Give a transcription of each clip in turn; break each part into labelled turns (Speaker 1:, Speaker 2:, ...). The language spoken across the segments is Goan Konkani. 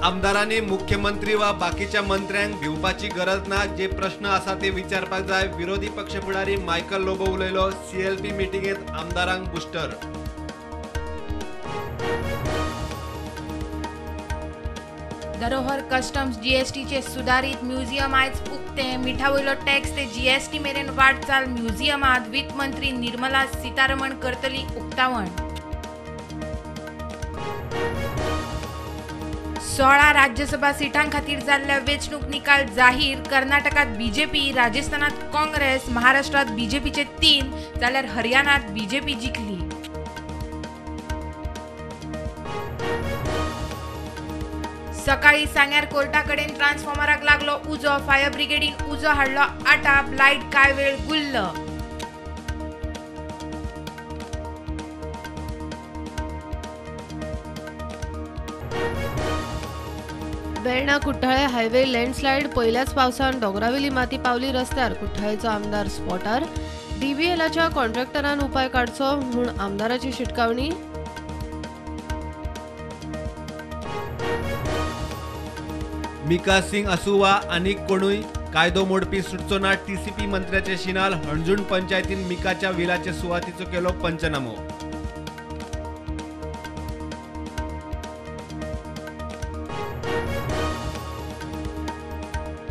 Speaker 1: आमदारांनी मुख्यमंत्री वा बाकीच्या मंत्र्यांक भिवपाची गरज ना, जे प्रश्न आसा ते विचारपाक जाय. विरोधी पक्ष फुडारी मायकल लोबो उलयलो. सीएलपी मिटिंगेत आमदारांक बुस्टर.
Speaker 2: धरोहर कस्टम्स जीएसटीचे सुदारीत म्युझियम आयज उक्ते. मिठावयलो टॅक्स ते जीएसटी मेरेन वाटचाल म्युझियमात वित्त मंत्री निर्मला सीतारमण करतली उक्तावण. 16 राज्यसभा सिटां खातीर जाल्ल्या वेंचणूक निकाल जाहीर. कर्नाटकात बीजेपी, राजस्थानात काँग्रेस, महाराष्ट्रात बीजेपीचे 3 जाल्यार हरियाणात बीजेपी जिखली. सकाळी सांग्यार कोर्टा कडेन ट्रान्सफॉर्मराक लागलो उजो. फायर ब्रिगेडीन उजो हाडलो आटाप. लायट कांय वेळ गुल्ल.
Speaker 3: वेर्णा कुठ्ठाळे हायवे लँडस्लायड. पयल्याच पावसान दोंगरावेली माती पावली रस्त्यार. कुठ्ठाळेचो आमदार स्पॉटार. डीबीएलाच्या कॉन्ट्रॅक्टरान उपाय काडचो म्हूण आमदाराची शिटकावणी.
Speaker 1: मिका सिंग आसूं वा आनीक कोणूय कायदो मोडपी सुटचो ना. टीसीपी मंत्र्याचे शिनाल. हणजूण पंचायतीन मिकाच्या विलाचे सुवातीचो केलो पंचनामो.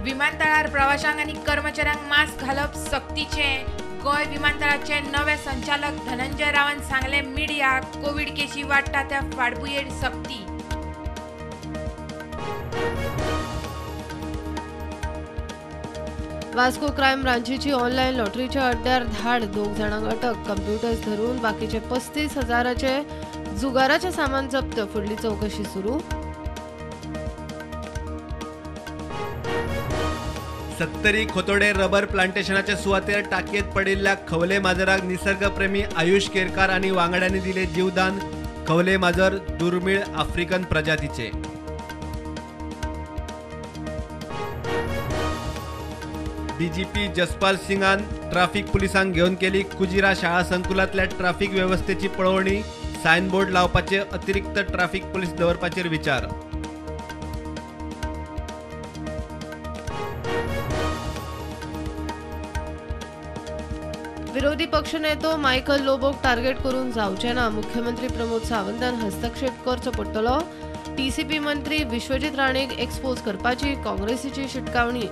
Speaker 2: विमानतळार प्रवाशांक आनी कर्मचाऱ्यांक मास्क घालप सक्तीचें. गोंय विमानतळाचे नवे संचालक धनंजय रावान सांगलें मिडियाक. कोवीड केशी वाडटा त्या फाटभुंयेर सक्ती.
Speaker 3: वास्को क्रायम ब्रांचीची ऑनलायन लॉटरीच्या अड्ड्यार धाड. 2 जाणांक अटक. कंप्युटर्स धरून बाकीचे 35,000 जुगाराचें सामान जप्त. फुडली चवकशी सुरू.
Speaker 1: 70 खोतोडे रबर प्लांटेशनाच्या सुवातेर टाकयेत पडिल्ल्या खवले माजराक निसर्गप्रेमी आयुष केरकार आनी वांगड्यांनी दिले जीवदान. खवले माजर दुर्मिळ आफ्रिकन प्रजातीचे. डीजीपी जसपाल सिंगान ट्राफिक पुलिसांक घेवन केली कुजिरा शाळा संकुलांतल्या ट्राफिक वेवस्थेची पळोवणी. सायनबोर्ड लावपाचे, अतिरिक्त ट्राफिक पुलीस दवरपाचेर विचार.
Speaker 3: विरोधी पक्षनेतो मायकल लोबोक टार्गेट करून जावचे ना. मुख्यमंत्री प्रमोद सावंतान हस्तक्षेप करचो पडटलो. टीसीपी मंत्री विश्वजीत राणेक एक्सपोज करपाची काँग्रेसीची शिटकावणी.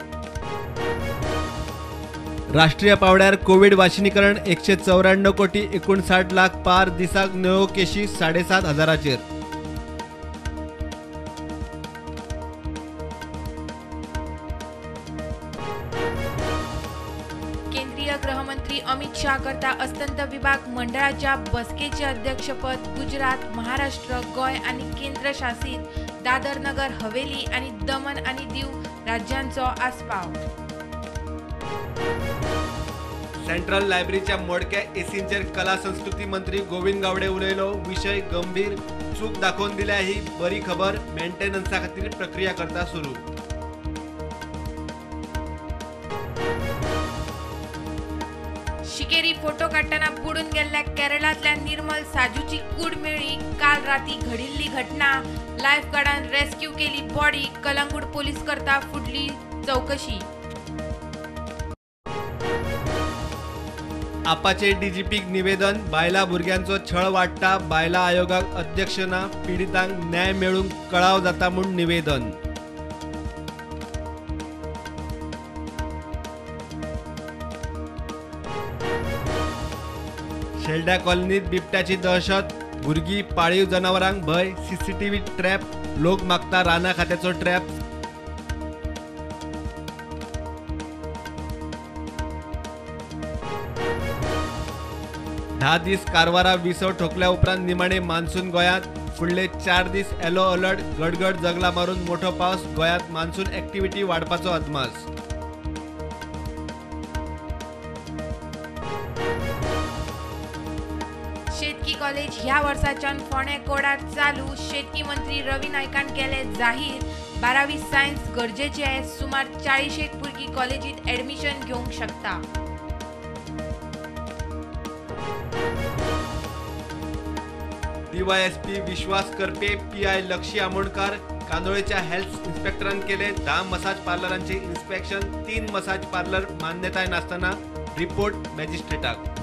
Speaker 1: राष्ट्रीय पावड्यार कोविड वाशिनीकरण 194 कोटी 59 लाख पार. दिसाक नव्यो केशी 7,500 हजाराचेर.
Speaker 2: केंद्रीय गृहमंत्री अमित शाह करता अस्तंत विभाग मंडळाच्या बसकेचे अध्यक्षपद. गुजरात, महाराष्ट्र, गोंय आनी केंद्रशासित दादर नगर हवेली आनी दमन आनी दीव राज्यांचो आस्पाव.
Speaker 1: सेंट्रल लायब्ररीच्या मोडक्या एसींचेर कला संस्कृती मंत्री गोविंद गावडे उलयलो. विशय गंभीर, चूक दाखोवन दिल्या ही बरी खबर. मेंटेनन्सा खातीर प्रक्रिया करता सुरू.
Speaker 2: शिकेरी फोटो काडटना बुडून गेल्ल्या केरळांतल्या निर्मल साजूची कूड मेळ्ळी. काल राती घडिल्ली घटना. लायफगार्डान रेस्क्यू केली बॉडी. कलंगूट पोलीस करता फुडली चवकशी.
Speaker 1: आपाचे डीजीपीक निवेदन. बायला भुरग्यांचो छळ वाडटा. बायला आयोगाक अध्यक्ष ना. पिडितांक न्याय मेळूंक कळाव जाता म्हूण निवेदन. शेल्ड्या कॉलनीत बिबट्याची दहशत. भुरगीं, पाळीव जनावरांक भंय. CCTV trap. लोक मागता राना खात्याचो ट्रॅप. 10 दीस कारवारा विसव ठोकल्या उपरांत निमाणे मान्सून गोंयांत. फुडले 4 दीस येलो अलर्ट. गडगड जगला मारून मोठो पावस. गोंयांत मान्सून ऍक्टिव्हिटी वाडपाचो अदमास.
Speaker 2: शेतकी कॉलेज ह्या वर्साच्यान फोंडें कोडार चालू. शेतकी मंत्री रवी नायकान केले जाहीर. 12वी सायन्स गरजेचे. सुमार 40 भुरगीं कॉलेजीत ऍडमिशन घेवंक शकता.
Speaker 1: डीवायएसपी विश्वास करपे, पीआय लक्षी आमोणकार, कांदोळेच्या हेल्थ इन्स्पेक्टरान केले 10 मसाज पार्लरांचे इन्स्पेक्शन. 3 मसाज पार्लर मान्यताय नासतना रिपोर्ट मॅजिस्ट्रेटाक.